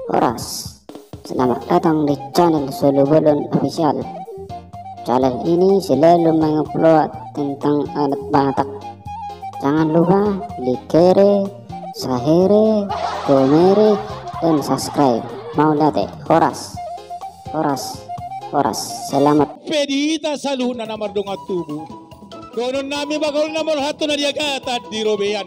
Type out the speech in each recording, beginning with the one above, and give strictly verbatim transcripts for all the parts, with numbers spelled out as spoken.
Horas, selamat datang di channel Solu Bolon Official. Channel ini selalu mengupload tentang adat Batak. Jangan lupa like-re, share-re, komen-re, dan subscribe. Mauliate, horas, horas, horas. Selamat. Pe di hita saluhutna na mardongan tubu. Dohonon nami, bagaulna molo hatona di agatan di robean.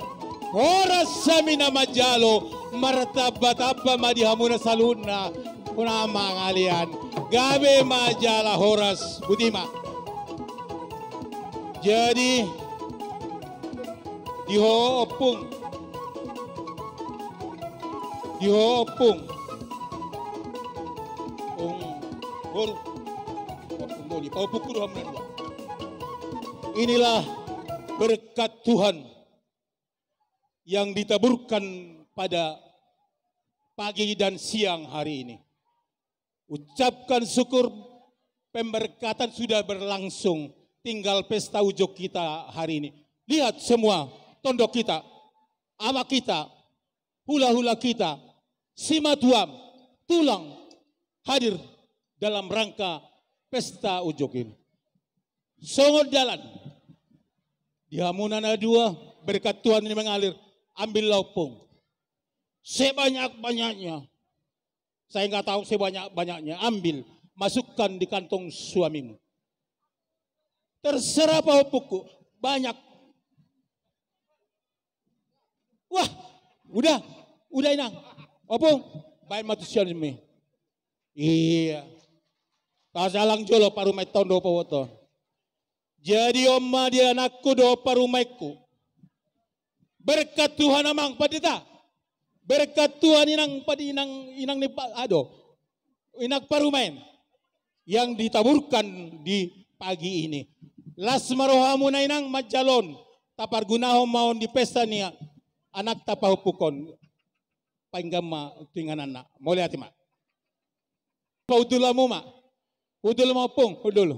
Horas hami na manjalo, martamba-tamba ma di hamuna saluhutna. Huna mangalean, gabe ma jala horas, botima. Jadi, di ho ompung, di ho ompung, ompung boru, ompung boru, paompungku do hamuna dua. Inilah berkat Tuhan yang ditaburkan pada pagi dan siang hari ini. Ucapkan syukur, pemberkatan sudah berlangsung, tinggal pesta ujung kita hari ini. Lihat semua, tondok kita, amak kita, hula-hula kita, simatua, tulang, hadir dalam rangka pesta ujung ini. Songon dalan. Di hamuna na dua, berkat Tuhan ini mengalir. Ambillah ompung sebanyak-banyaknya. Saya nggak tahu sebanyak-banyaknya. Ambil, masukkan di kantong suamimu. Terserah paompungku, banyak. Wah, udah, udah, inang. Ompung, baen ma tusi on mi. Iya. Tajalang jolo parumaenta on do paboto. Jadi on ma di anakku dohot parumaenku. Berkat Tuhan amang pandita. Berkat Tuhan inang padi-, inang, inang ni pa-, ado. Inang parumaen yang ditaburkan di pagi ini. Las ma rohamuna inang manjalo on, tapargunahon ma on di pesta ni anakta pahompungkon. Painggan ma tu ingananna. Mauliate ma. Paudul hamu ma. Udul ma ompung, udul.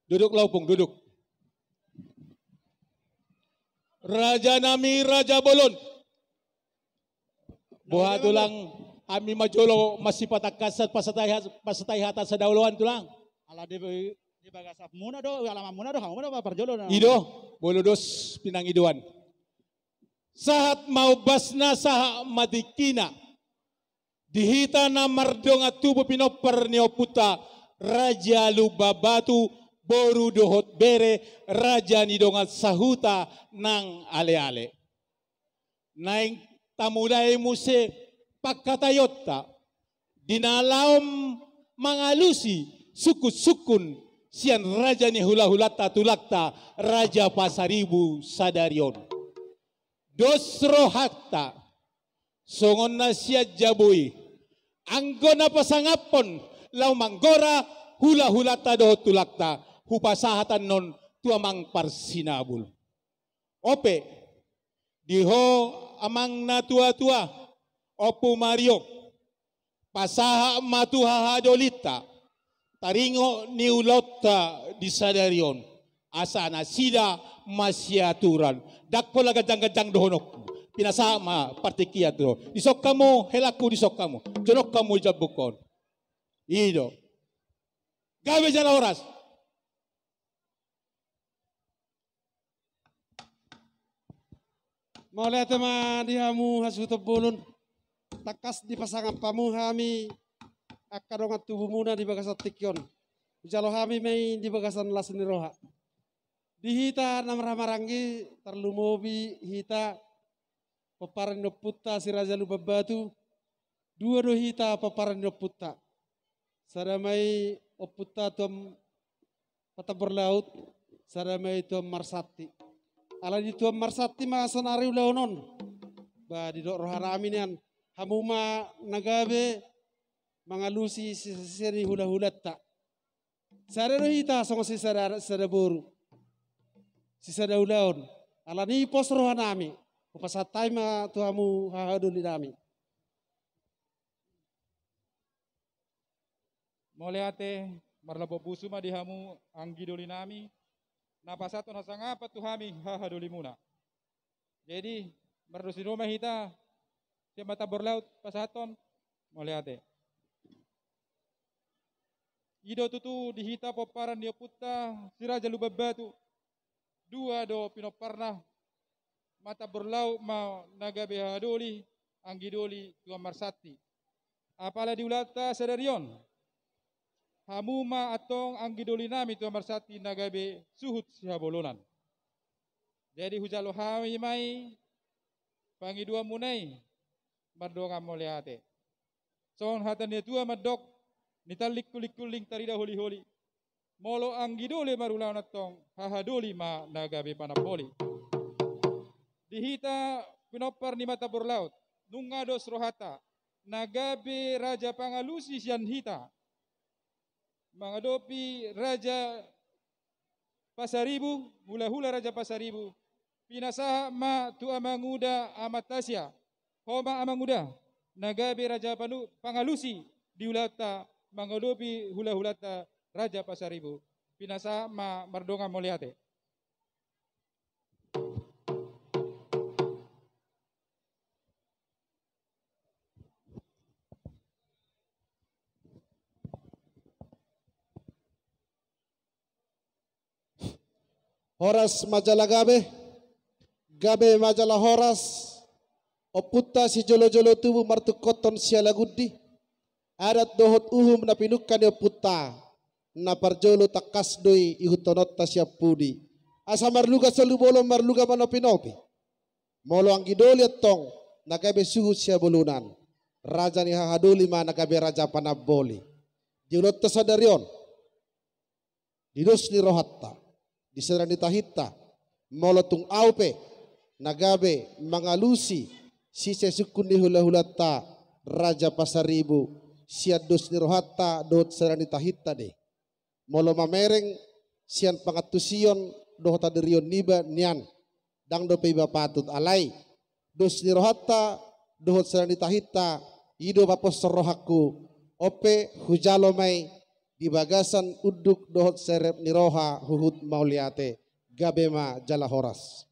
Duduklah ompung, duduk. Raja nami, raja bolon. Boha tulang, hami ma jolo masipatangkasan pasatai ha-, pasatai hata sada oloan tulang. Ala di, di bagasan muna do, alaman muna do, hamu ma do parjolo na. I do, molo dos pinangidoan. Sahat ma ombasna, sahat ma tingkina. Di hita na mardongan tubu pinompar ni ompunta Raja Lumban Batu, boru dohot bere, raja ni dongan sahuta nang aleale. Naeng tamulai muse pangkataionta di na laho mangalusi sungkunsungkun sian raja ni hulahulanta tulangta Raja Pasaribu sadari on. Dos rohanta songon na sian jabu i, anggo na pasangaphon laho manggora hulahulanta dohot tulangta, hupasahat annon tu amang parsinabul. Ope, di ho amang na tuatua, Ompu Mario, pasahat ma tu hahadolinta taringot ni ulaonta di sadari on, asa nasida masiaturan. Ndang pola ganjangganjang dohononku, pinasahat ma partingkian tu ho. Dison hamu helangku, dison hamu, jonok hamu di jambungkon. I do. Gabe jala horas. Mauliate ma di hamu hasuhuton bolon. Tangkas dipasangap hamu hami angka dongan tubumuna di bagasan tingki on. Hujalo hami ma i di bagasan las ni roha. Di hita na marhahamaranggi, tarlumobi hita pomparan ni ompunta si Raja Lumban Batu. Dua do hita pomparan ni ompunta. Sada ma i ompunta Tuan Patambor Laut, sada ma i Tuan Marsanti. Alani Tuan Marsanti ma sonari ulaon on. Ba didok rohanami nian, hamu ma na gabe mangalusi sisada ni hulahulanta. Sada do hita songon sisada, sisada boru, sisada ulaon. Alani i pos rohanami, hupasahat hami ma tu hamu hahadolinami. Mauliate, marlapok pusu ma di hamu anggi dolinami, na pasahathon hasangapan tu hami hahadolimuna. Jadi, mardos ni roha ma hita, sian Matabor Laut pasahathon. Mauliate. I do tutu di hita pomparan ni ompunta si Raja Lumban Batu, dua do pinomparna, Matabor Laut ma na gabe hahadoli, anggidoli Tuan Marsanti. Apala di ulaonta sadari on, hamu ma antong anggidoli nami Tuan Marsanti na gabe suhut sihabolonan. Jadi hujalo hami ma i pangidoanmuna i, mardongan mauliate. Songon hata ni na tua mandok, nitallik kuling-kuling tarida holi-holi. Molo anggidoli marulaon antong, hahadoli ma na gabe panamboli. Di hita pinompar ni Matabor Laut, nunga dos rohanta, na gabe raja pangalusi sian hita. Mangadopi raja Pasaribu, hula-hula raja Pasaribu, pinasahat ma tu amanguda amanta sia. Ho ma amanguda, na gabe raja panu-, pangalusi di ulaonta mangadopi hula-hulanta raja Pasaribu. Pinasahat ma mardongan mauliate. Horas ma jala gabe, gabe ma jala horas, ompunta sijolo-jolo tubu martungkothon sialagundi, adat dohot uhum na pinungka ni ompunta, na parjolo tangkas do i ihutkononta sian pudi. Asa marluga solu bolon marluga manopi-nopi. Molo anggidoli antong, na gabe suhut sihabolonan. Raja ni hahadoli ma na gabe raja panamboli. Di ulaonta sadari on, di dos ni rohanta, di sadar ni tahinta, molo tung ahu pe, na gabe mangalusi, sise sungkun ni hula-hulanta, raja Pasaribu, sian dos ni rohanta, dohot sadar ni tahinta do i. Molo mamereng sian pangantusion dohot hadirion niba nian, ndang dope iba patut alai dos ni rohanta dohot sadar ni tahinta, i do paposhon rohangku, on pe hujalo ma i di bagasan unduk dohot serep ni roha huhut mauliate, gabe ma jala horas.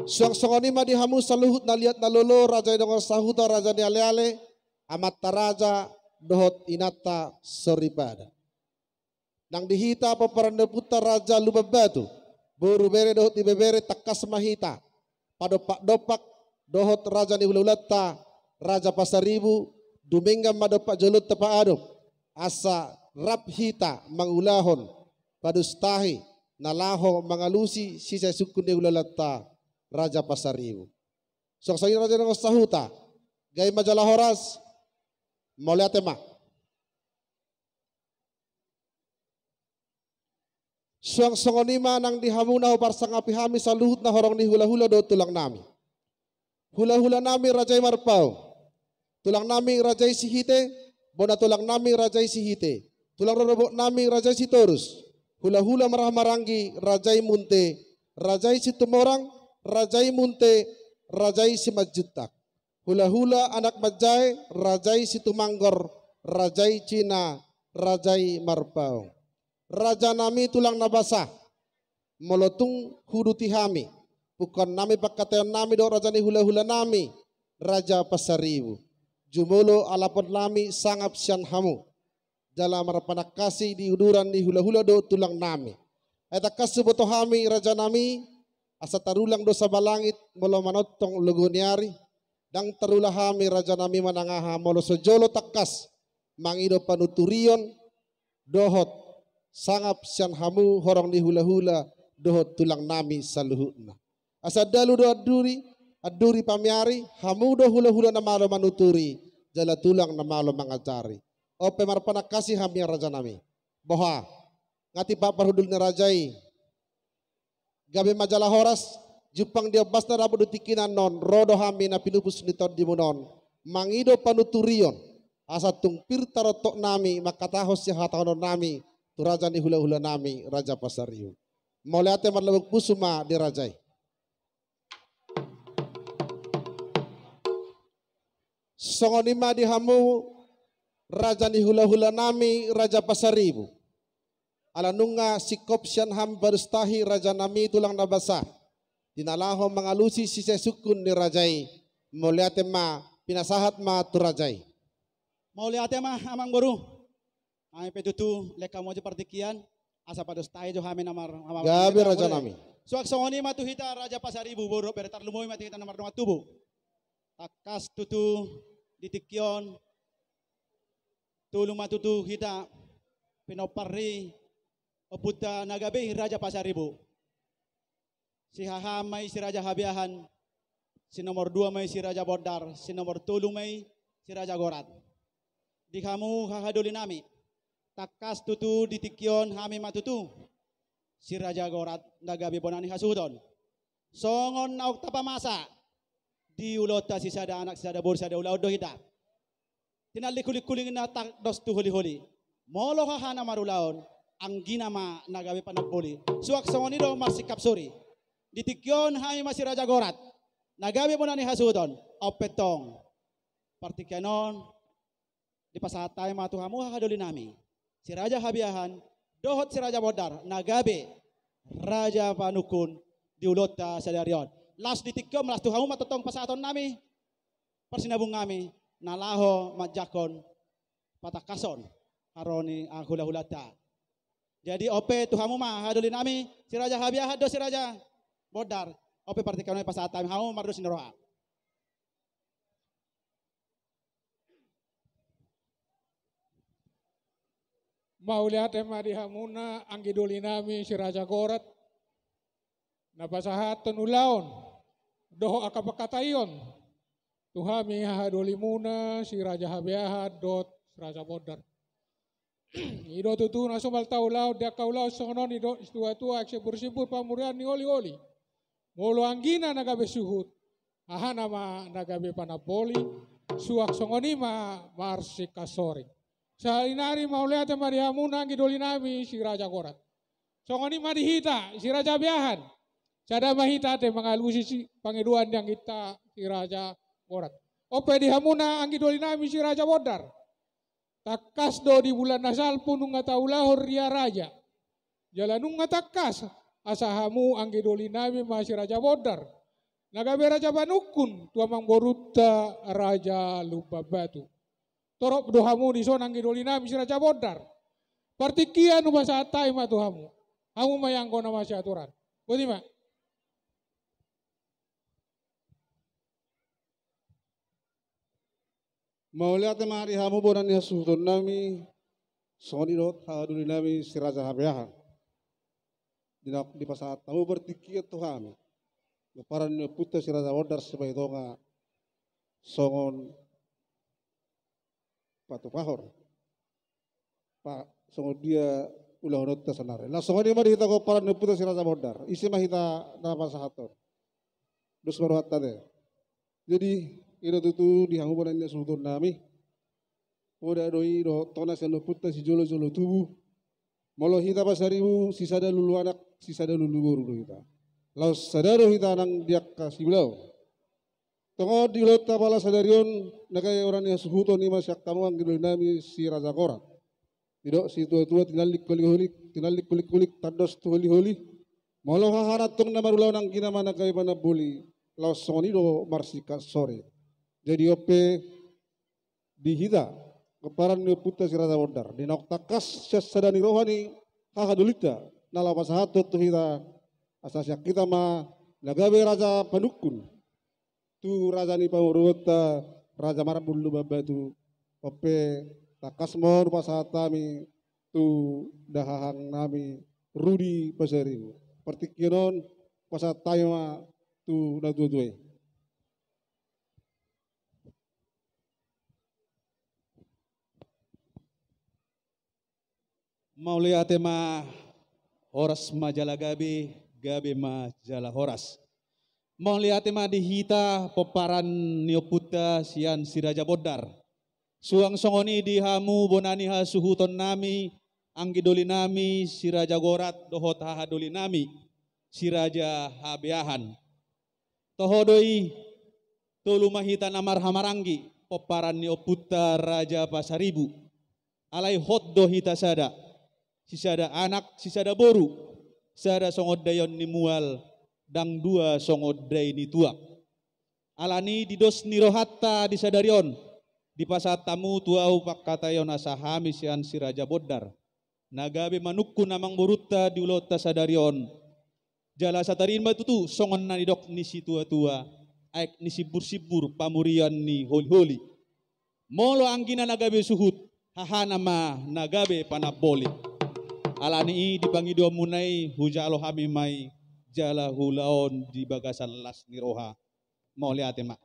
Suang songon i ma di hamu saluhut na liat na lolo, raja ni dongan sahuta, raja ni ale-ale, amanta raja dohot inanta soripada. Nang di hita pomparan ni ompunta Raja Lumban Batu, boru bere dohot ibebere tangkas ma hita padompak-dompak dohot raja ni hula-hulanta, raja Pasaribu, dumenggan ma dompak jolonta paadop, asa rap hita mangulahon padustahi na laho mangalusi sise sungkun ni hula-hulanta, raja Pasaribu. Suang songon i raja ni dongan sahuta, gabe ma jala horas, mauliate ma. Suang songon i ma nang di hamu na huparsangapi hami saluhutna horong ni hula-hula dohot tulang nami. Hula-hula nami raja i Marpaung. Tulang nami raja i Sihite, bona tulang nami raja i Sihite. Tulang rorobot nami raja i Sitorus. Hula-hula marhaha maranggi raja i Munte, raja i Situmorang, raja i Munte, raja i Simanjuntak. Hula-hula anak manjae, raja i Situmanggor, raja i Cina, raja i Marpaung. Raja nami tulang na basa, molo tung huduti hami, pungkaon nami pangkataion nami dohot raja ni hula-hula nami, raja Pasaribu. Jumolo alapon nami sangap sian hamu. Jala marpanangkasi di uduran ni hula-hula dohot tulang nami. Ai tangkas huboto hami raja nami, asa tarulang do saba langit molo manongtong logo ni ari, ndang tarula hami raja nami manang aha molo so jolo tangkas mangido panuturion dohot sangap sian hamu horong ni hula-hula dohot tulang nami saluhutna. Asa andalu do anduri, anduri pamiari, hamu do hula-hula na malo manuturi, jala tulang na malo mangajari. On pe marpanangkasi hami raja nami. Boha, nga tipak parhundul ni raja i. Gabe ma jala horas, jumpang di ombasna dapot di tingki na annon, ro do hami na pinupus ni tondimun on, mangido panuturion, asa tung pir tarontok nami, mangkatahon sian hatahonon nami, tu raja ni hula-hula nami, raja Pasaribu. Mauliate marlambok pusu ma di raja i. Songon i ma di hamu raja ni hula-hula nami raja Pasaribu. Ala nunga singkop sian hami padustahi raja nami tulang na basa. Di na laho mangalusi sise sungkun ni raja i. Mauliate ma, pinasahat ma tu raja i. Mauliate ma, amangboru. Hami pe tutu, lehon hamu jo partingkian, asa pados tahi jo hami na mar-, na mar-, gabe, na mar-, raja nami. Suang songon i ma tu hita Raja Pasaribu, boru, bere, tarlumobi ma tu hita na mardongan tubu. Tangkas tutu di tingki on, tolu ma tutu hita pinompar ni ompunta na gabe i Raja Pasaribu. Si haham ma i si Raja Habeahan, si nomor dua ma i si Raja Bondar, si nomor tolu ma i si Raja Gorat. Di hamu hahadoli nami, tangkas tutu di tingki on hami ma tutu si Raja Gorat na gabe bona ni hasuhuton. Songon naung tapamasa di ulaonta, sisada anak, sisada boru, sada ulaon do hita. Tinallik hulinghuling na tandos tu holiholi. Molo hahana marulaon, anggina ma na gabe panamboli. Suang songon i do marsingkap sori. Di tingki on hami ma si Raja Gorat na gabe bona ni hasuhuton. On pe tong, partingkian on dipasahat hami ma tu hamu hahadoli nami, si Raja Habeahan dohot si Raja Bondar na gabe Raja Panungkun di ulaonta sadari on. Laos di tingki on, laos tu hamu ma tongtong pasahaton nami, parsinabung nami na laho manjangkon patangkason haroro ni, ah, hulahulanta. Jadi on pe tu hamu ma hahadoli nami, si Raja Habeahan dohot si Raja Bondar, on pe partingkian on dipasahat hami, hamu mardos ni roha. Mauliate ma di hamuna anggidoli nami si Raja Gorat, na pasahathon ulaon dohot angka pangkataion tu hami hahadolimuna si Raja Habeahan dohot si Raja Bondar. I do tutu na somal taulahon di angka ulaon songon on, i do situatua, aek simbur-simbur, pamurian ni holi-holi. Molo anggina na gabe suhut, hahana ma na gabe panamboli, suang songon i ma marsingkap sori. Saonari mauliate ma di hamuna anggidoli nami si Raja Gorat. Songon i ma di hita si Raja Habeahan. Sada ma hita ate mangalusi si pangidoan ni angginta si Raja Gorat. On pe di hamuna anggidoli nami si Raja Bondar. Tangkas do di bulan na salpu nunga taulahon ria raja. Jala nunga tangkas asa hamu anggidoli nami ma si Raja Bondar na gabe Raja Panungkun tu amangborunta Raja Lumban Batu. Torop do hamu dison anggidoli nami si Raja Bondar. Partingkian hupasahat hami ma tu hamu. Hamu ma i anggo na masiaturan. Boti ma. Mauliate ma di hamu bona ni hasuhuton nami, songon i dohot hahadoli nami si Raja Habeahan. Di na dipasahat hamu partingkian tu hami, pomparan ni ompunta si Raja Bondar Sipahitonga, songon patupahon. Pa, songon dia ulahononta saonari. Laos songon i ma di hita pomparan ni ompunta si Raja Bondar. Ise ma hita na pasahathon? Dos ma rohanta ate. Jadi, i do tutu di hamu bona ni hasuhuton nami. Poda do i dohot tona sian ompunta sijolo-jolo tubu. Molo hita Pasaribu, sisada lulu anak, sisada lulu boru do hita. Laos sada do hita nang di angka siulaon. Tongon di ulaonta pala sadari on, na gabe bona ni hasuhuton, i ma sian hamu anggidoli nami si Raja Gorat. Didok situatua, tinallik hulik-hulik, tinallik hulik-hulik tandos tu holi-holi. Molo hahana tong na marulaon, anggina ma na gabe panamboli, laos songon i do marsingkap sori. Jadi on pe di hita pomparan ni ompunta si Raja Bondar, di naung tangkas sian sada ni roha ni hahadolinta na laho pasahathon tu hita, asa sian hita ma na gabe Raja Panungkun tu raja ni pamoruonta, Raja Marbun Lumban Batu. On pe tangkas ma on hupasahat hami tu dahahang nami Rudi Pasaribu. Partingkian on hupasahat hami ma tu natuatua i. Mauliate ma, horas ma jala gabe, gabe ma jala horas. Mauliate ma di hita pomparan ni ompunta sian si Raja Bondar. Suang songon i di hamu bona ni hasuhuton nami, anggidoli nami si Raja Gorat dohot hahadoli nami si Raja Habeahan. Toho do i, tolu ma hita na marhahamaranggi pomparan ni ompunta Raja Pasaribu. Alai hot do hita sada, sisada anak, sisada boru, sada songon daion ni mual, ndang dua songon dai ni tuak. Alani i di dos ni rohanta di sadari on, dipasahat hamu tu ahu pangkataion asa hami sian Si Raja Bondar na gabe manungkun amangborunta di ulaonta sadari on. Jala asa taringot ma tutu songon na nidok ni situatua, aek ni simbur-simbur pamurian ni holi-holi. Molo anggina na gabe suhut, hahana ma na gabe panamboli. Alani i di pangidoanmuna i hujalo hami ma i jala huulahon di bagasan las ni roha. Mauliate ma.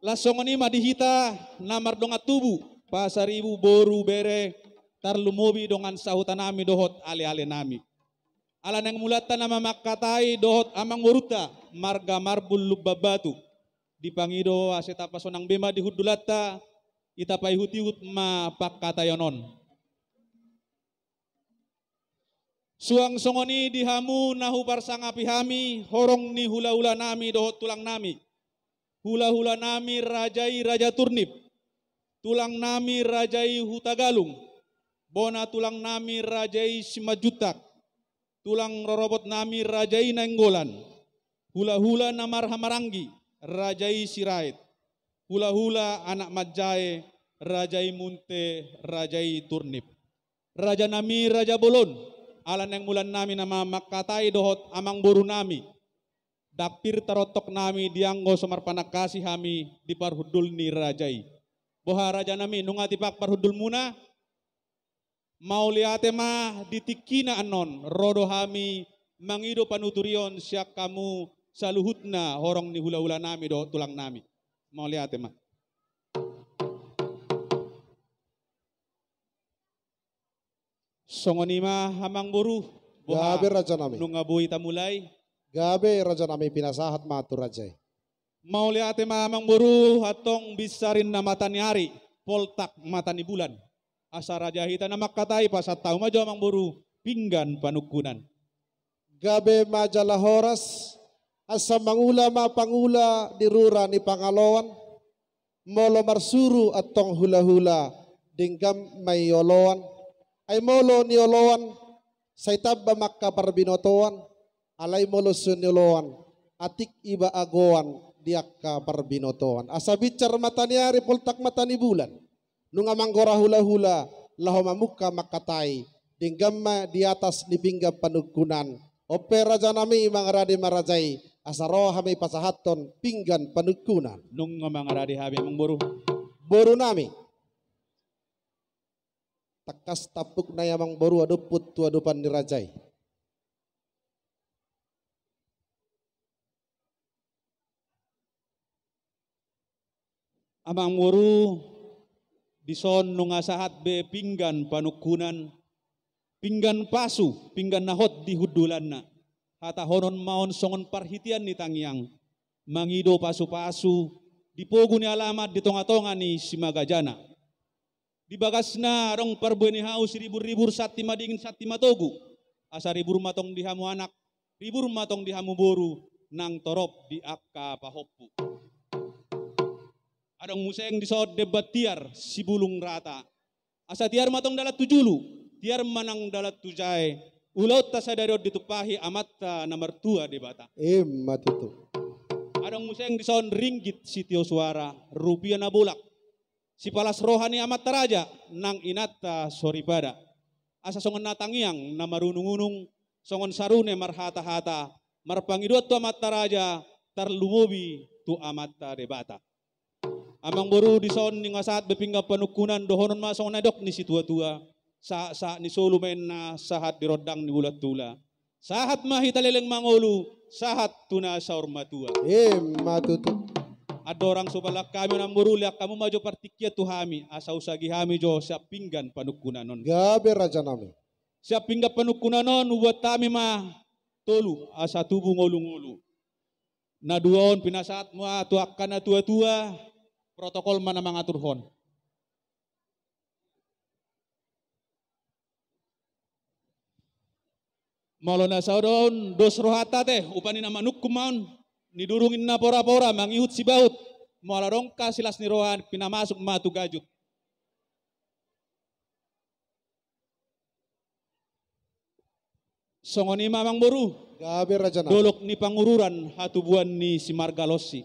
Laos songon i ma di hita na mardongan tubu, pasaribu boru bere, tarlumobi dongan sahutanami dohot ale-alenami. Ala naeng mulanta nama mangkatai dohot amangborunta marga Marbun Lumban Batu. Dipangido asa tapasonang be ma di hundulanta, ita paihut-ihut ma pangkataion on. Suang songon i di hamu na huparsangapi hami, horong ni hula-hulanami dohot tulangnami. Hula-hulanami raja i Raja Turnip. Tulangnami raja i Hutagalung. Bona tulangnami raja i Simanjuntak. Tulang rorobotnami raja i Nainggolan. Hula-hula na marhahamaranggi raja i Sirait. Hula-hula anak manjae raja i Munte raja i Turnip. Rajanami raja bolon, ala naeng mulannami nama mangkatai dohot amangborunami. Ndang pir tarontoknami dianggo so marpanangkasi hami di parhundul ni raja i. Boha rajanami, nunga tipak parhundulmuna? Mauliate ma, di tingkina annon ro do hami mangido panuturion sian hamu saluhutna horong ni hula-hulanami dohot tulangnami. Mauliate ma. Songon i ma amangboru. Boha, gabe rajanami, nunga boi tamulai? Gabe rajanami, pinasahat ma tu raja i. Mauliate ma amangboru, antong binsarinna mata ni ari, poltak mata ni bulan. Asa raja hita na mangkatai, pasahat hamu ma jo amangboru pinggan panungkunan. Gabe ma jala horas, asa mangula ma pangula di rura ni Pangaloan. Molo marsuru antong hula-hula, denggan ma i oloan. Ai molo nioloan, sai tamba ma angka parbinotoan. Alai molo so nioloan, atik iba agoan di angka parbinotoan. Asa binsar mata ni ari, poltak mata ni bulan. Nunga manggora hula-hula, laho mamungka mangkatai, denggan ma di atas ni pinggan panungkunan. On pe rajanami, mangarade ma raja i, asa ro hami pasahathon pinggan panungkunan. Nunga mangarade hami amangboru. Borunami. Tangkas tampukna i amangboru, adophon tu adopan ni raja i. Amangboru, dison nunga sahat be pinggan panungkunan, pinggan pasu, pinggan na hot di hundulanna. Hatahonon ma on songon parhitean ni tangiang, mangido pasu-pasu di pogu ni alaman di tonga-tonga ni Simagajana. Di bagasna adong parbue ni hau siribur-ribur, santi madingin santi matogu. Asa ribur ma tong di hamu anak, ribur ma tong di hamu boru, nang torop di angka pahompu. Adong muse dison demban tiar sibulung rata. Asa tiar ma tong dalan tu julu, tiar ma nang dalan tu jae. Ulaonta sadari on ditumpahi Amanta na martua Debata. Ima tutu. Adong muse dison ringgit sitio suara, rupia na bolak, sipalas roha ni amanta raja, nang inanta soripada. Asa songon na tangiang na marunung-unung, songon sarune marhata-hata, marpangidoan tu amanta raja, tarlumobi tu Amanta Debata. Amangboru, dison nunga sahat be pinggan panungkunan, dohonon ma songon na nidok ni situa-tua: Sahat-sahat ni solu ma inna, sahat di rondang ni bulan tula. Sahat ma hita leleng mangolu, sahat tu na saur matua. Ima tutu. Andorang so paulak hami amangboru, lehon hamu ma jo partingkian tu hami, asa husagi hami jo sian pinggan panungkunan on. Gabe rajanami. Sian pinggan panungkunan on hubuat hami ma tolu, asa tubu ngolu-ngolu. Na dua on pinasahat ma tu angka na tua-tua, protokol ma na mangaturhon. Molo na saudon, dos rohanta te, upa ni na manungkun ma on, nidurung inna pora-pora, mangihut sibaut, molo adong angka silas ni roha, pinamasuk ma tu gajut. Songon i ma amangboru. Gabe rajanami. Dolok ni Pangururan, hatubuan ni Simarga Lonsi.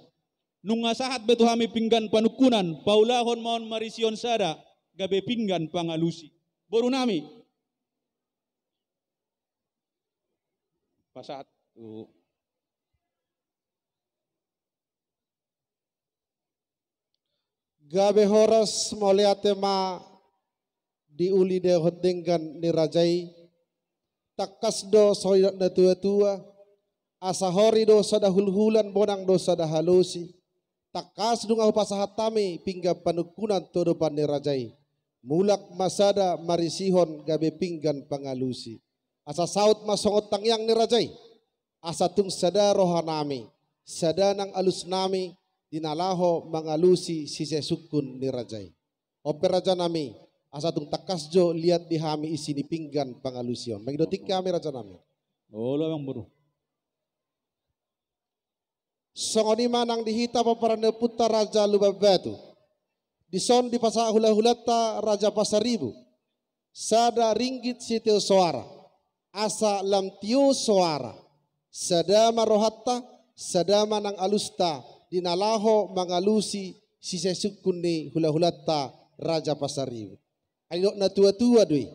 Nunga sahat be tu hami pinggan panungkunan, paulahon ma on marisihon sada, gabe pinggan pangalusi. Boru nami. Pasahat tu. Gabe horas, mauliate ma di uli dohot denggan ni raja i. Tangkas do songon nidok ni natuatua, asa hori do sada hulhulan, bonang do sada halosi. Tangkas nunga hupasahat hami pinggan panungkunan tu adopan ni raja i. Mulak ma sada marisihon gabe pinggan pangalusi. Asa saut ma songon tangiang ni raja i. Asa tung sada roha nami, sada nang alus nami, di na laho mangalusi sisesungkun ni raja i. On pe raja nami, asa tung tangkas jo liat di hami isi ni pinggan pangalusi on. Mangido tingki hami raja nami. Olo amang boru. Songon i ma nang di hita pomparan ni ompunta Raja Lumban Batu. Dison dipasahat hulahulanta Raja Pasaribu. Sada ringgit sitio soara. Asa lam tio soara. Sada ma rohanta, sada ma nang alusta, di na laho mangalusi sisesungkun ni hulahulanta Raja Pasaribu. Ai didok natuatua do i.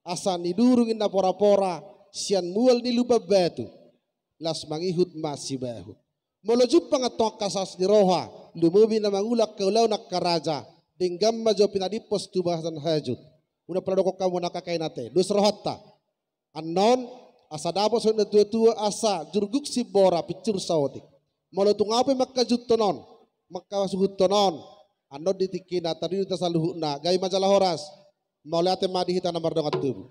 Asa nidurung i na porapora, sian mual ni Lumban Batu. Laos mangihut ma sibahut. Molo jumpang antong angka saos ni roha, lumobi na mangulahon ulaon angka raja, denggan ma jo pinadimpos tu bahasan hajut. Unang pola dokkon hamu angka kain ate, dos rohanta. Annon, asa dapot songon natuatua asa jurguk simbora pinsur saotik. Molo tung ahu pe mangkasuhuthon on, mangkasuhuthon on, annon di tingkina tarida hita saluhutna, gabe ma jala horas. Mauliate ma di hita na mardongan tubu.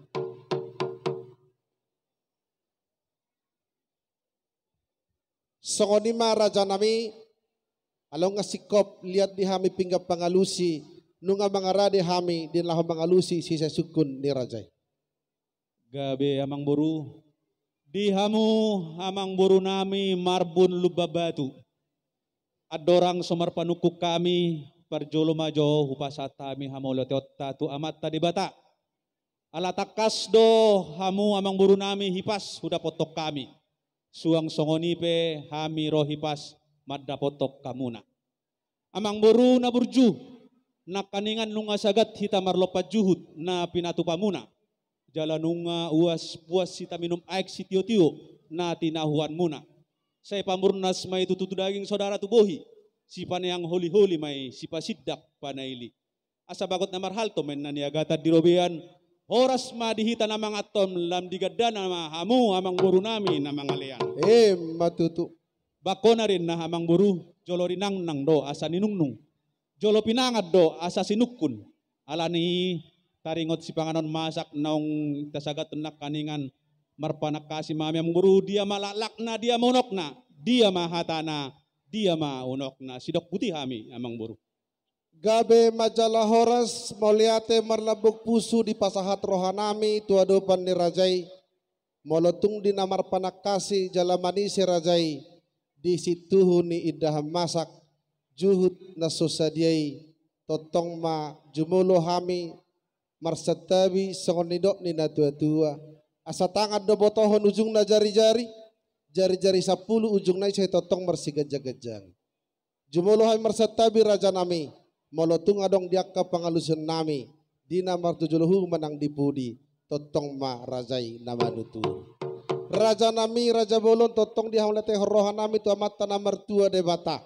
Songon i ma raja nami, ala nunga singkop liat di hami pinggan pangalusi, nunga mangarade hami di na laho mangalusi sisesungkun ni raja i. Gabe amang boru, di hamu amang boru nami Marbun Lumban Batu. Andorang so marpanungkun hami, parjolo ma jo hupasahat hami hamauliateonta tu Amanta Debata. Ala tangkas do hamu amang boru nami hipas hudapothon hami. Suang songon i pe hami ro hipas mandapothon hamuna. Amang boru na burju, nangkaningan nunga sagat hita marlompan juhut na pinatupamuna. Jala nunga uas puas hita minum aek sitiotio na tinahuanmuna. Sai pamurnas ma i tutu tu daging, saudara tu bohi, sipaneang holiholi ma i, sipasindak panaili. Asa bagot na marhalto ma inna niagatan di robean, horas ma di hita na manganhon, lam digandana ma hamu amang boru nami na mangalean. Emma tutu. Bangkona do inna amang boru, jolo rinangnang do asa ninungnung, jolo pinangan do asa sinungkun. Alani i taringot sipanganon masak naung tasagat nangkaningan, marpanangkasi ma hami amang boru, dia ma laklakna, dia ma unokna, dia ma hatana, dia ma unokna, sidok buti hami amang boru. Gabe ma jala horas, mauliate marlambok pusu dipasahat roha nami tu adopan ni raja i. Molo tung di na marpanangkasi jala manise raja i di sintuhu ni indahan masak, juhut na so sadia i, tongtong ma jumolo hami marsantabi songon nidok ni natuatua. Asa tangan do botohon ujungna jarijari, jarijari sampulu ujungna i sai tongtong marsiganjangganjangi. Jumolo hami marsantabi raja nami, molo tung adong di angka pangalusion nami, di na martuju lohu manang di pudi, tongtong ma raja i na manuturi. Raja nami, raja bolon, tongtong di hauliatehon roha nami tu Amanta na martua Debata.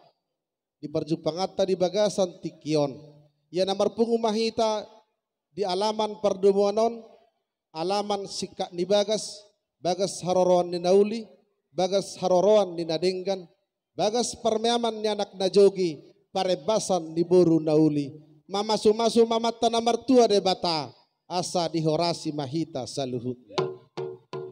Di parjumpanganta di bagasan tingki on. Ia na marpungu ma hita di alaman pardomuan on, alaman singkat ni bagas, bagas haroroan ni na uli, bagas haroroan ni na denggan, bagas parmeaman ni anak na jogi, parembasan ni boru na uli. Mamasumasu ma Amanta na martua Debata, asa dihorasi ma hita saluhutna.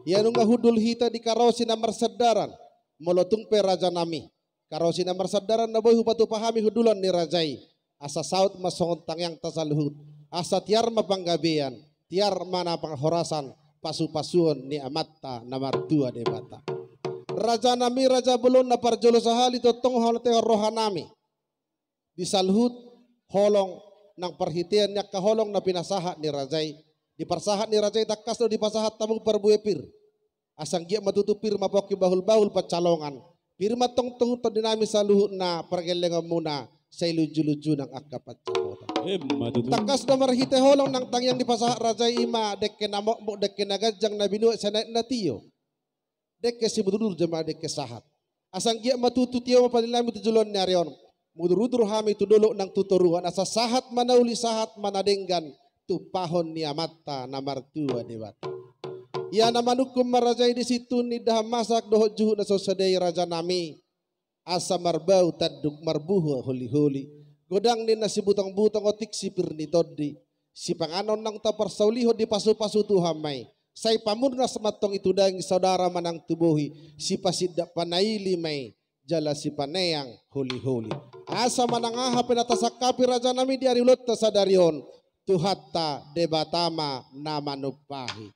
Ia nunga hundul hita di karosi na marsandaran, molo tung pe raja nami. Karosi na marsandaran na boi hupatupa hami hundulan ni raja i. Asa saut ma songon tangiangta saluhut. Asa tiar ma panggabean, tiar ma na panghorasan, pasupasuon ni Amanta na martua Debata. Raja nami, raja bolon, na parjolo sahali tongtong hauliatehon roha nami di saluhut holong nang parhitean ni angka holong na pinasahat ni raja i. Di parsahat ni raja i tangkas do dipasahat hamu parbue pir. Asa anggiat ma tutu pir mapongki bahulbahul pansalongan. Pir ma antong tohut tondinami saluhutna pargellengonmuna sai lunju-lunju nang angka pansamotan. Emma tutu. Tangkas do marhite holong nang tangiang dipasahat raja i ma dengke na mokmok, dengke na ganjang na binuat sai naek na tio. Dengke simudur-udur jala dengke sahat. Asa anggiat ma tutu tio ma panenainami tu joloan ni ari on. Mudur-udur hami tu dolok nang tu toruan asa sahat ma na uli, sahat ma na denggan tumpahon ni Amanta na martua Debata. Ia na manungkun ma raja i di situhun ni indahan masak dohot juhut na so sadia i rajanami. Asa marbau tanduk marbuha holi-holi. Godang ni na sibutong-butong otik sipir ni tondi. Sipanganon naung taparsaulihon dipasu-pasu Tuhan ma i. Sai pamurnas ma antong i tu daging, saudara ma nang tu bohi. Sipasindak panaili ma i jala sipaneang holi-holi. Asa manang aha pe na tasangkapi rajanami di ari ulaonta sadari on, Tuhanta Debata ma na manumpahi.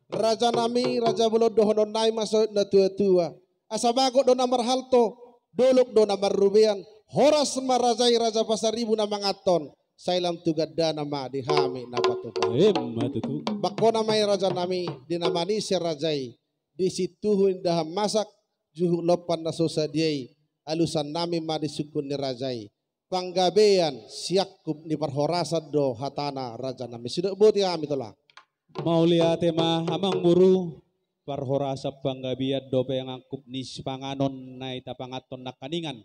Rajanami, raja bolon, dohononnami ma songon na tua-tua. Asa bagot do na marhalto, dolok do na marrubean, horas ma raja i Raja Pasaribu na manganhon, sai lam tu gandana ma di hami na patupa. Emma tutu. Bangkona ma i rajanami, di na manise raja i, di situhun indahan masak, juhut lompan na so sadia i, alusannami ma di sungkun ni raja i. Panggabean siangkup ni parhorasan do hatana rajanami. Sidok boti hami tulang. Mauliate ma amang boru, parhorasan panggabean dope angkup ni sipanganon na i tapanganhon nangkaningan.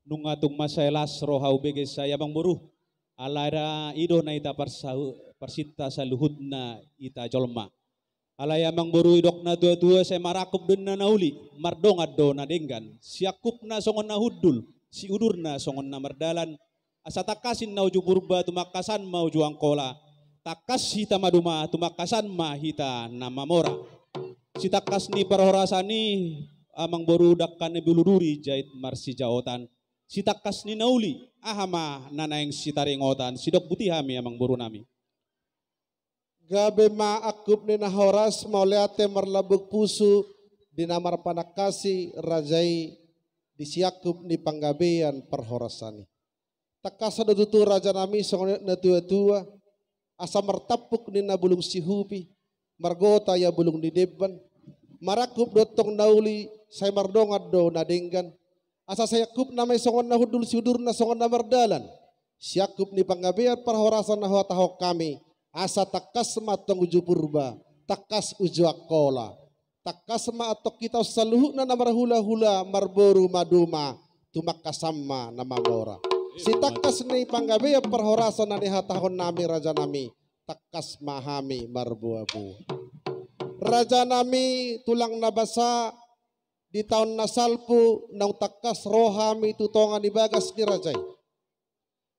Nunga tung mansai las roha umbege sai amang boru. Alai ra i do na i taparsahu-, parsinta saluhutna ita jolma. Alai amang boru, didok na tua-tua, sai marangkup do ninna na uli, mardongan do na denggan, siangkupna songon na hundul, siudurna songon na mardalan, asa tangkas ninna uju Purba tumangkasan ma uju Angkola, tangkas hita maduma tumangkasan ma hita na mamora. Sitangkas ni parhorasan i amang boru, dangka ni bulu duri jait marsijaotan, sitangkas ni na uli, aha ma na naeng sitaringotan, sidok boti hami amang borunami. Gabe ma angkup ni na horas, mauliate marlambok pusu di na marpanangkasi raja i di siangkup ni panggabean parhorasan i. Tangkas do tutu rajanami songon na tua-tua, asa martampuk ninna bulung sihupi, margota ia bulung ni demban, marangkup do antong na uli, sai mardongan do na denggan, asa siangkupna ma i songon na hundul, siudurna songon na mardalan. Siangkup ni panggabean parhorasan na huhatahon hami, asa tangkas ma antong uju Purba, tangkas uju Angkola. Tangkas ma antong hita on saluhutna na marhula-hula, marboru maduma, tumangkasan ma na mamora. Sitangkas ni panggabean parhorasan na nihatahonnami rajanami, tangkas ma hami marboa-boa. Rajanami tulang na basa, di taon na salpu naung tangkas ro hami tu tonga ni bagas ni raja i.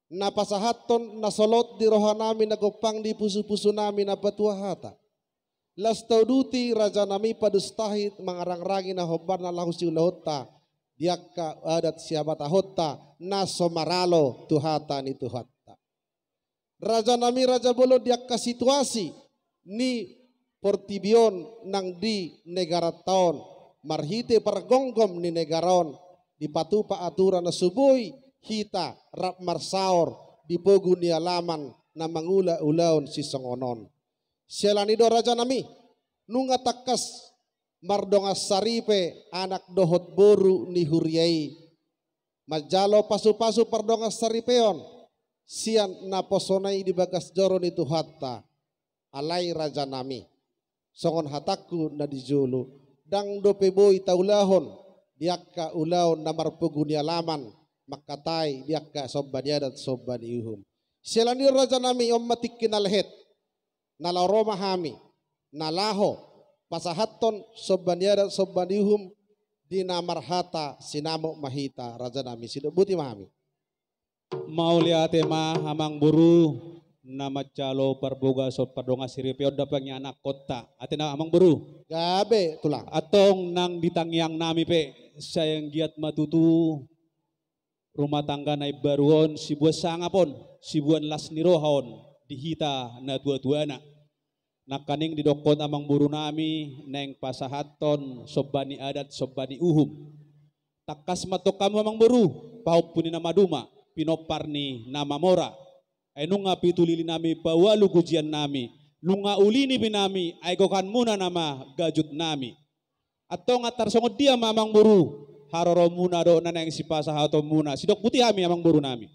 Na pasahathon na solot di rohanami, na gompang di pusu-pusunami na patua hata. Laos tauduti rajanami, padustahi mangarangrangi na hombar na laho siulahonta di angka adat sihabatahonta na so maralo tu hata ni Tuhanta. Rajanami raja bolon, di angka situasi ni portibi on nang di negaranta on, marhite pargomgom ni negara on, dipatupa aturan na so boi hita rap marsaor di pogu ni alaman na mangula ulaon sisongon on. Siala ni i do rajanami, nunga tangkas mardongan saripe anak dohot boru ni huria i, manjalo pasu-pasu pardongan saripeon sian naposona i di bagas joro ni Tuhanta. Alai rajanami, songon hatangku na di jolo, ndang dope boi taulahon di angka ulaon na marpogu ni alaman, mangkatai di angka somba ni adat somba ni uhum. Siala ni i rajanami, on ma tingki na lehet, na laho ro ma hami, na laho pasahathon somba ni adat somba ni uhum di na marhata sinamot ma hita rajanami. Sidok boti ma hami. Mauliate ma amang boru, na manjalo parbagason pardongan saripeon da pangianakkonta. Ate na amang boru. Gabe tulang. Antong nang di tangiangnami pe, sai anggiat ma tutu rumah tangga na imbaru on siboan sangap on, siboan las ni roha on di hita na tua-tuana. Nangkaning didokkon amang borunami naeng pasahathon somba ni adat somba ni uhum. Tangkas ma antong hamu amang boru, pahompu ni na maduma, pinompar ni na mamora. Ai nunga pitu lilinami paualu gujiannami, nunga uli nipinami, ai gokanmuna nama gajutnami. Antong antar songon dia ma amang boru, haroromuna dohot na naeng sipasahatonmuna. Sidok boti hami, amangborunami.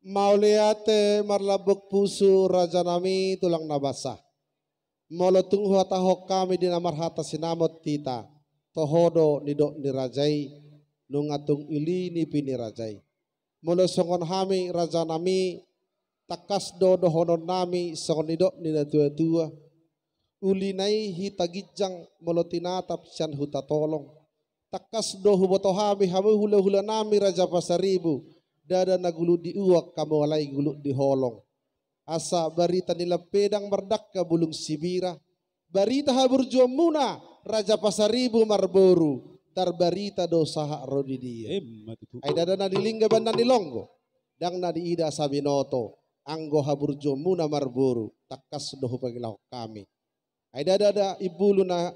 Mauliate marlambok pusu, rajanami, tulang na basa. Molo tung huhatahon hami di na marhata sinamot hita, toho do nidok ni raja i, nunga tung uli nipi ni raja i. Molo songon hami, rajanami, tangkas do dohononnami songon nidok ni natuatua. Ulina i hita ginjang molo tinatap sian huta Tolong. Tangkas do huboto hami hamu hulahulanami Raja Pasaribu, ndada na gulut di uang hamu alai gulut di holong. Asa barita ni lampedang mardangka bulung sibira, barita haburjuonmuna Raja Pasaribu marboru, tarbarita do sahat ro di dia. Emma tutu. Ai ndada na di lingga bahen na di longgo, ndang na diida asa binoto, anggo haburjuonmuna marboru, tangkas do hupangilahon hami. Ai ndada, ndada imbulu na,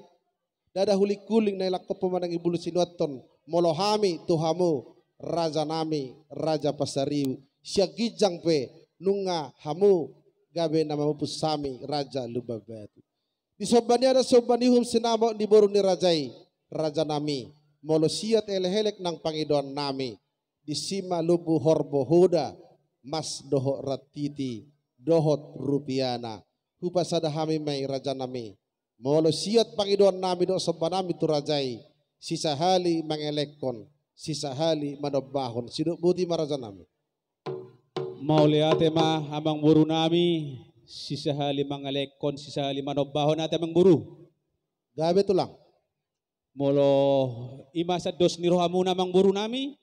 ndada hulinghuling na ilangkon pe manang imbulu sinuanhon, molo hami tu hamu, rajanami, Raja Pasaribu, sian ginjang pe, nunga hamu gabe na mamupus hami, Raja Lumban Batu. Di somba ni adat somba ni uhum sinamot ni boru ni raja i, rajanami, molo siat elekelek nang pangidoannami, disi ma lombu horbo hoda, mas dohot rantiti, dohot rupiana, hupasada hami ma i, rajanami. Molo siat pangidoannami dohot sombanami tu raja i, sisahali mangelekhon, sisahali manombahon, sidok boti ma, rajanami. Mauliate ma, amangborunami, sisahali mangelekhon, sisahali manombahon, ate, amangboru. Gabe, tulang. Molo i ma sian dos ni rohamuna, amangborunami.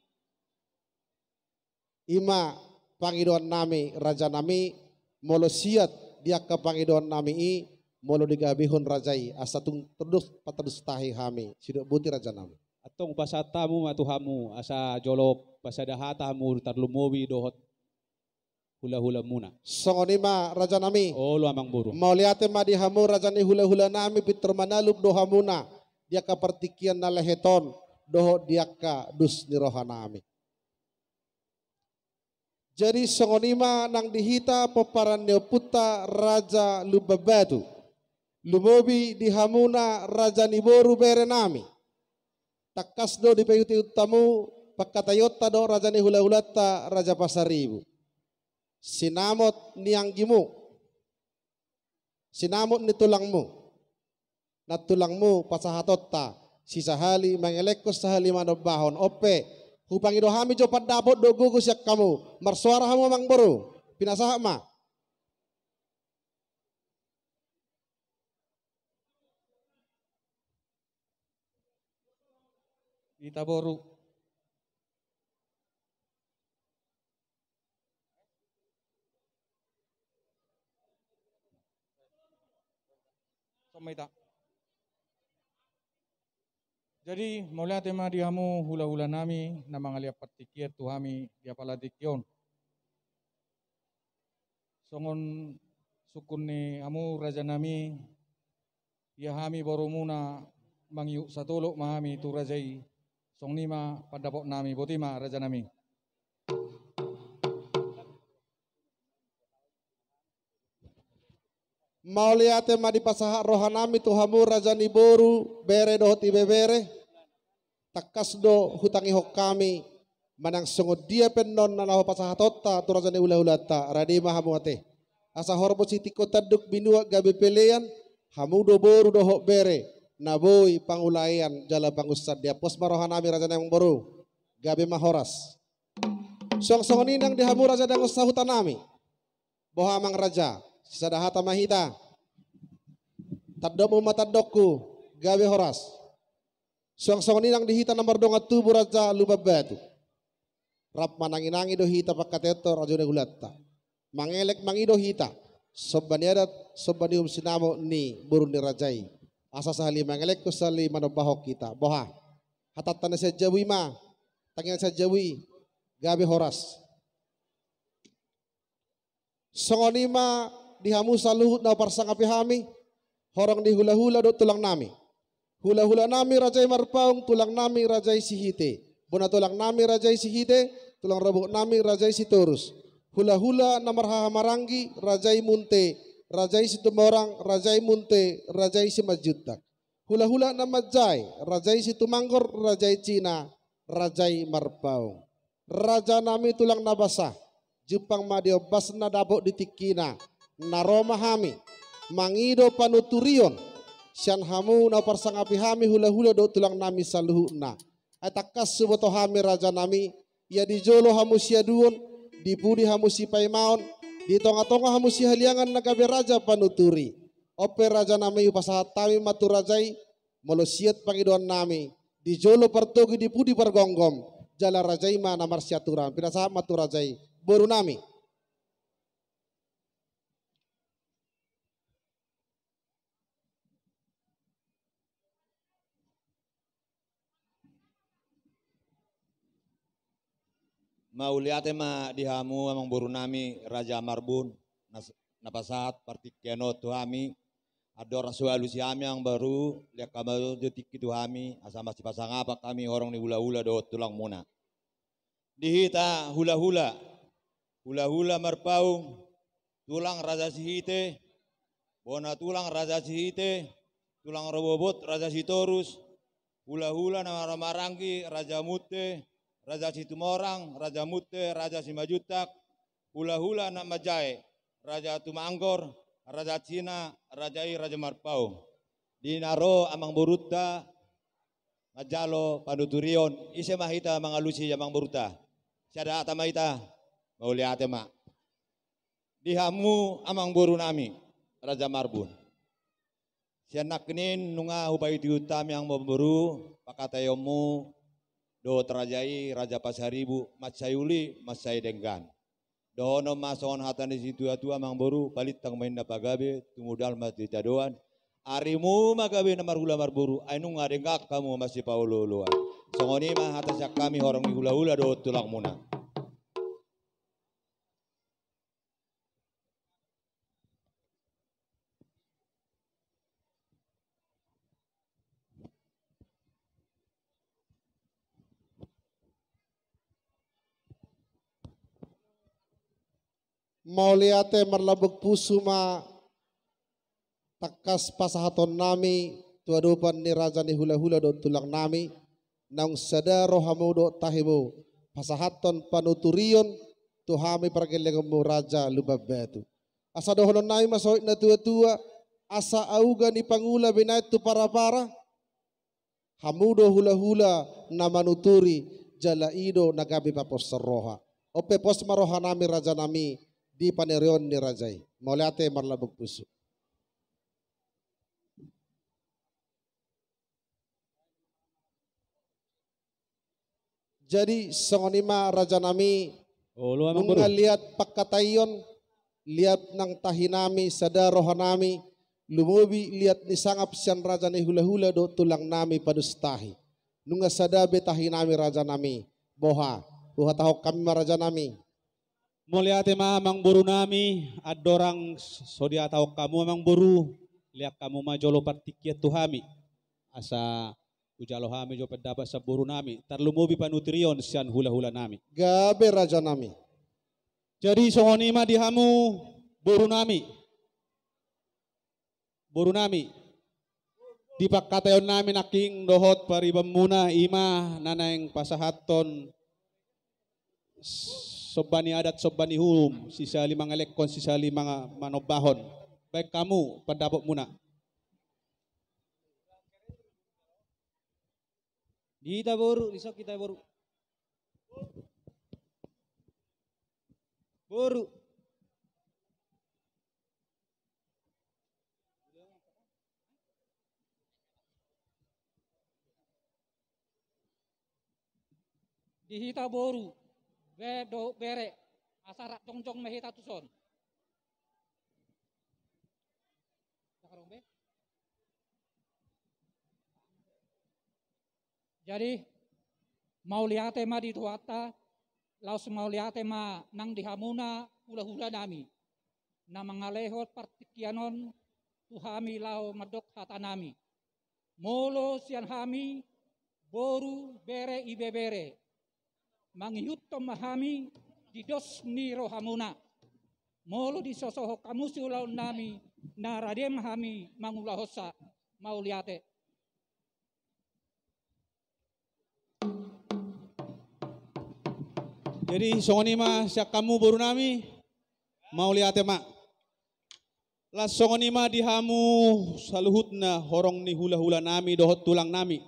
I ma pangidoannami, rajanami, molo siat di angka pangidoannami i, molo digabehon raja i, asa tung tondus patondus tahi hami, sidok boti, rajanami. Antong pasahat hamu ma tu hamu, asa jolo pasada hata hamu tarlumobi dohot hulahulamuna. Songon i ma, rajanami. Olo, amangboru. Mauliate ma di hamu raja ni hulahulanami, pintor manalum do hamuna di angka partingkian na lehet on, dohot di angka dos ni rohanami. Jadi songon i ma nang di hita pomparan ni ompunta Raja Lumban Batu. Lumobi di hamuna raja ni boru berenami. Tangkas do dipaihutihut hamu pangkataionta dohot raja ni hulahulanta Raja Pasaribu. Sinamot ni anggimu. Sinamot ni tulangmu. Nang tulangmu pasahatonta, sisahali mangelekhon sahali manombahon. On pe, hupangido hami jo pandapot dohot gogo sian hamu. Marsoara hamu, amangboru. Pinasahat ma. Hita boru. Songon i ma. Jadi, mauliate ma di hamu hulahulanami, na mangalean partingkian tu hami di apala tingki on. Songon sungkun ni hamu rajanami, ia hami borumuna mangihut satolop ma hami tu raja i, songon i ma pandapotnami, boti ma, rajanami. Mauliate ma dipasahat rohanami tu hamu raja ni boru, bere dohot ibebere. Tangkas do hutangihon hami, manang songon dia pe annon na laho pasahatonta tu raja ni hulahulanta, rade ma hamu ate. Asa horbo sitingko tanduk binuat gabe pelean, hamu do boru dohot bere, na boi pangulaean jala pangunsan. Diampus ma rohanami, rajanami, amangboru. Gabe ma horas. Suang songon i nang di hamu raja dongan sahutanami. Boha, amang raja, sisada hata ma hita. Tandokmu ma tandokku, gabe horas. Suang songon i nang di hita na mardongan tubu, Raja Lumban Batu. Rap mananginangi do hita pangkataionta raja ni hulahulanta. Mangelek mangido hita somba ni adat, somba ni uhum sinamot ni boru ni raja i. Asa sahali mangelekhon, sahali manombahon hita. Boha? Hatanta na sian jabu i ma, tangiang sian jabu i, gabe horas. Songon i ma di hamu saluhut na huparsangapi hami, horong ni hulahula dohot tulangnami. Hulahulanami raja i Marpaung, tulangnami raja i Sihite. Bona tulangnami raja i Sihite, tulang roboknami raja i Sitorus. Hulahula na marhahamaranggi, raja i Munte, raja i Situmorang, raja i Munte, raja i Simanjuntak. Hulahula na manjae, raja i Situmanggor, raja i Cina, Raja i Marpaung. Raja nami tulang na basa, jumpang ma di ombasna dapot di tingkina, na ro ma hami mangido panuturion sian hamu na huparsangapi hami hulahula dohot tulang nami saluhutna. Ai tangkas huboto hami raja nami, ia di jolo hamu siaduon, di pudi hamu sipaimaon, di tongatonga hamu sihaliangan na gabe raja panuturi. On pe raja nami, hupasahat hami ma tu raja i, molo siat pangidoan nami, di jolo partogi, di pudi pargomgom, jala raja i ma na marsiaturan. Pinasahat ma tu raja i, boru nami. Mauliate ma di hamu amang boru nami Raja Marbun, na s-, na pasahat partingkian on tu hami. Andorang so alusi hami amang boru, lean hamu ma jo tingki tu hami, asa masipasangapan hami horong ni hulahula dohot tulangmuna. Di hita hulahula, hulahula Marpaung, tulang Raja Sihite, bona tulang Raja Sihite, tulang rorobot Raja Sitorus, hulahula na marhaha maranggi Raja Munte, Raja Situmorang, Raja Munte, Raja Simanjuntak, hulahula na manjae Raja Tumanggor, Raja Cina, raja i Raja Marpaung. Di na ro amang borunta manjalo panuturion, ise ma hita mangalusi amang borunta? Sada hata ma hita, mauliate ma. Di hamu amang boru nami Raja Marbun, sian nangkin nunga hupaihutihut hami amang boru pangkataionmu dohot raja i, Raja Pasaribu, mansai uli, mansai denggan. Dohonon ma songon hata ni situatua amang boru, palintang ma inna pagabe, tumundalhon ma sitadoan, arimu ma gabe na marhula marboru, ai nunga denggan hamu masipaolooloan. Songon i ma hata sian hami horong ni hulahula dohot tulangmuna. Mauliate marlambok pusu ma tangkas pasahaton nami tu adopan ni raja ni hulahula dohot tulang nami, naung sada rohamu dohot tahimu pasahathon panuturion tu hami pargellengonmu Raja Lumban Batu. Asa dohonon nami ma songon hata ni natuatua, asa auga ni pangula binahen tu parapara, hamu do hulahula na manuturi, jala i do na gabe paposhon roha. On pe pos ma roha nami raja nami di panuturion ni raja i. Mauliate marlambok pusu. Jadi songon i ma raja nami, olo amang boru, nunga liat pangkataion, liat nang tahi nami, sada roha nami, lumobi liat ni sangap sian raja ni hulahula dohot tulang nami Panustahi. Nunga sada be tahi nami raja nami, boha, huhatahon hami ma raja nami. Mauliate ma amang boru nami, andorang so dihatahon hamu amang boru, lean hamu ma jolo partingkian tu hami. Asa hujalo hami jo pendapat sian boru nami, tarlumobi panuturion sian hulahula nami. Gabe raja nami. Jadi songon i ma di hamu boru nami. Boru nami, di pangkataion nami nangkin dohot paribanmuna, i ma na naeng pasahathon somba ni adat, somba ni uhum, sisali mangelekhon, sisali manga-, manombahon. Baen hamu pandapotmuna. Di hita boru, di son hita boru. Boru. Di hita boru, be dohot bere, asa rap jongjong ma hita tuson. Jadi, mauliate ma di Tuhanta, laos mauliate ma nang di hamuna hulahula nami, na mangalehon partingkian on tu hami laho mandok hata nami. Molo sian hami, boru, bere, ibebere, mangihuthon ma hami di dos ni rohamuna. Molo disosohon hamu siulaon nami, na rade ma hami mangulahonsa. Mauliate. Jadi songon i ma sian hamu boru nami, mauliate ma. Laos songon i ma di hamu saluhutna horong ni hula-hula nami dohot tulang nami.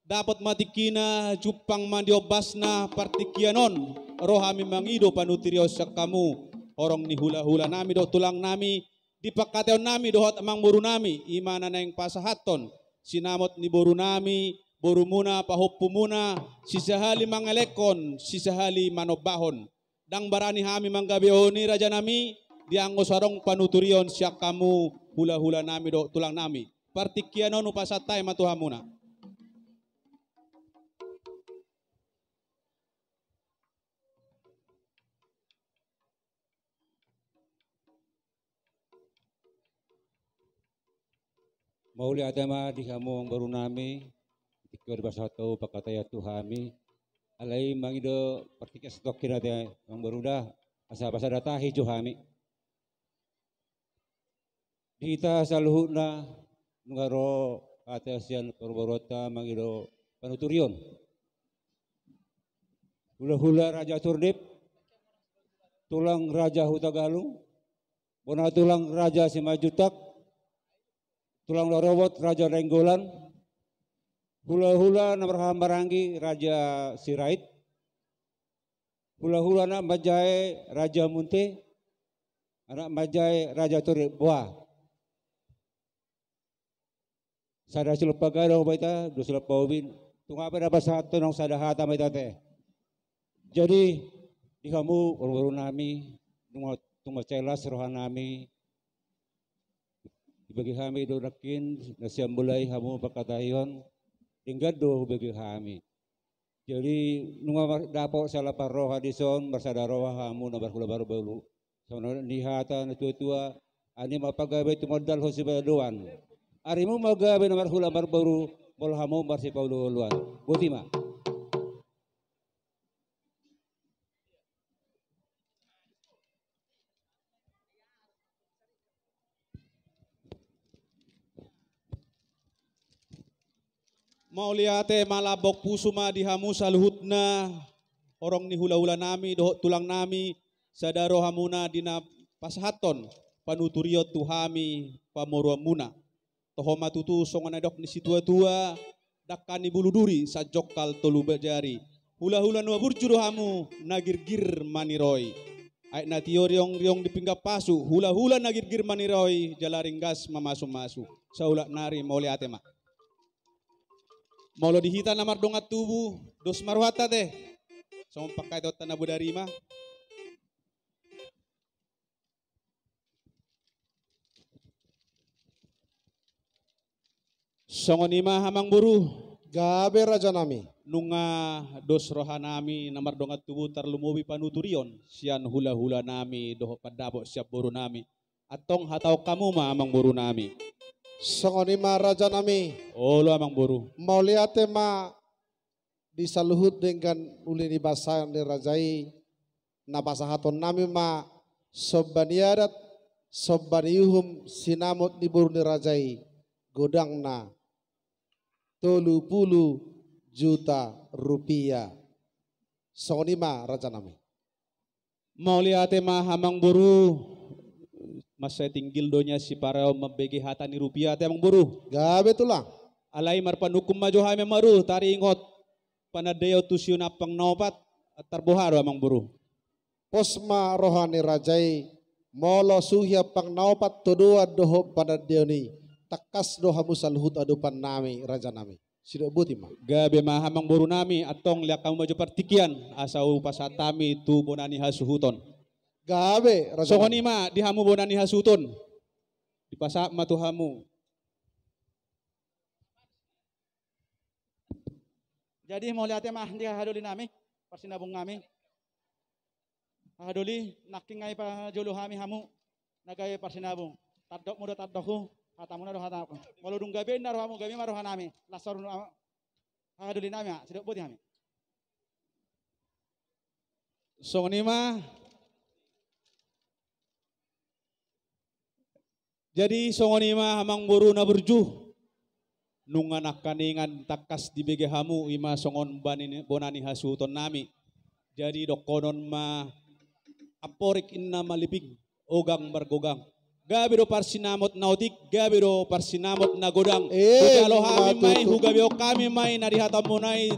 Dapot ma tingkina, jumpang ma di ombasna partingkian on, ro hami mangido panuturion sian hamu horong ni hula-hula nami dohot tulang nami, di pangkataion nami dohot amangboru nami, i ma na naeng pasahathon sinamot ni boru nami, borumuna, pahompumuna, sisahali mangelekhon, sisahali manombahon. Ndang barani hami manggabehon i, raja nami, di anggo so adong panuturion sian hamu hula-hula nami dohot tulang nami. Partingkian on hupasahat hami ma tu hamuna. Mauliate ma di hamu amangboru nami, tingki on dipasahat hamu pangkataion tu hami. Alai mangido partingkian satongkin ate amangboru da, asa pasada tahi jo hami. Di hita saluhutna nunga ro hata sian parboruonta mangido panuturion. Hula-hula Raja Turdip, tulang Raja Hutagalung, bona tulang Raja Simanjuntak, tulang Rorobot Raja Nainggolan, hula-hula na marhaha maranggi Raja Sirait, hula-hula anak manjae Raja Munte, anak manjae Raja Turdip, boha. Sada silompa gadong ma hita, dua silompa ubi, tung aha pe na pasahathon, naung sada hata ma hita ate. Jadi di hamu boru-boru nami, nunga, nunga jelas roha nami, dibege hami do nangkin, na sian mulai hamu pangkataion, denggan do hubege hami. Jadi nunga mar-, dapot siala parroha dison, marsada roha hamu na marhula marboru. Songon nidok ni hata ni natua-tua, ari ma pagabe tumandalhon sibadoan. Arimu ma gabe na marhula marboru, molo hamu marsipaolo-oloan. Boti ma. Mauliate ma, lambok pusu ma di hamu saluhutna, horong ni hula-hula nami dohot tulang nami, sada rohamuna di na pasahathon panuturion tu hami pamoruonmuna. Toho ma tutu songon na nidok ni situa-tua, dangka ni bulu duri, sanjongkal tolu jari. Hula-hula na burju do hamu, na girgir maniroi. Aek na tio riong-riong di pinggan pasu, hula-hula na girgir maniroi, jala ringgas mamasu-masu. Saulak nari, mauliate ma. Molo di hita na mardongan tubu, dos ma rohanta ate. Songon pangkataionta na bodari ma. Songon i ma amangboru. Gabe raja nami. Nunga dos roha nami na mardongan tubu, tarlumobi panuturion sian hula-hula nami dohot pandapot sian boru nami. Antong hatahon hamu ma amangboru nami. Songon i ma raja nami. Olo amangboru. Mauliate ma di saluhut denggan uli ni basa ni raja i, na pasahaton nami ma somba ni adat, somba ni uhum, sinamot ni boru ni raja i, godangna tolu pulu juta rupiah. Songon i ma raja nami. Mauliate ma amangboru, mansai tinggil do nian sipareon mambege hata ni rupiah ate amangboru. Gabe tulang. Alai marpanungkun ma jo hami amangboru, taringot panandaion tu siunampang na opat, tarboha do amangboru. Pos ma roha ni raja i, molo suhi ampang na opat todoan dohot panandaion i, tangkas do hamu saluhut adopan nami raja nami. Sidok boti ma. Gabe ma amangboru nami, antong lean hamu ma jo partingkian, asa hupasahat hami tu bona ni hasuhuton. Gabe raja nami. Songon i ma di hamu bona ni hasuhuton. Dipasahat ma tu hamu. Jadi mauliate ma di hahadoli nami, parsinabung nami. Hahadoli, nangkin nga dipajolo hami hamu na gabe parsinabung. Tandokmu do tandokhu, hatamuna do hatangku. Molo dung gabe ninna rohamu, gabe ma roha nami. Las saur ni hahadoli nami ma, sidok boti hami. Songon i ma. Jadi songon i ma amangboru na burju, nunga nangkaningan tangkas dibege hamu, i ma songon bani-, bona ni hasuhuton nami. Jadi dohonon ma, amporik inna maliping, ogang margogang. Gabe do parsinamot na otik, gabe do parsinamot na godang. Eh, hujalo hami ma i, hugabehon hami ma i na di hatamuna i,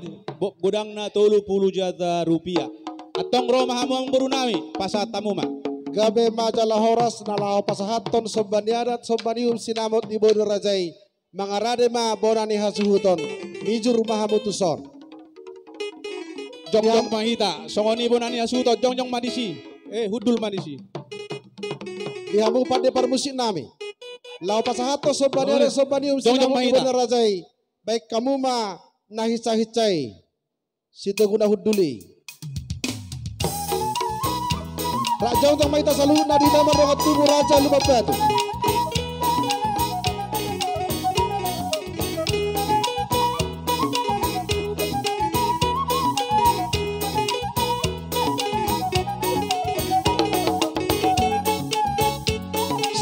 godangna tolu pulu juta rupiah. Antong ro ma hamu amang boru nami, pasahat hamu ma. Gabe ma jala horas na laho pasahathon somba ni adat, somba ni uhum sinamot ni boru ni raja i. Mangarade ma bona ni hasuhuton, mijur ma hamu tuson. Jongjong ma hita, songon i bona ni hasuhuton, jongjong ma disi. Eh, hundul ma disi. Di hamu pande parmusik nami. Laho pasahathon somba ni adat, somba ni uhum sinamot ni boru ni raja i. Baen hamu ma na hinsa-hinsa i. Sitoguna hundul i. Rap jongjong ma hita saluhutna di na mardongan tubu Raja Lumban Batu.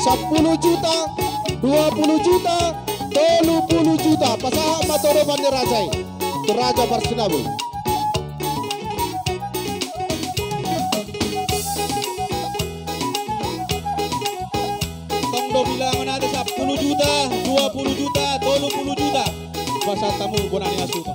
Sampulu juta, dua pulu juta, tolu pulu juta. Pasahat ma tu adopan ni raja i. Tu raja parsinabul. Antong do bilangon ate, sampulu juta, dua pulu juta, tolu pulu juta. Pasahat hamu bona ni hasuhuton.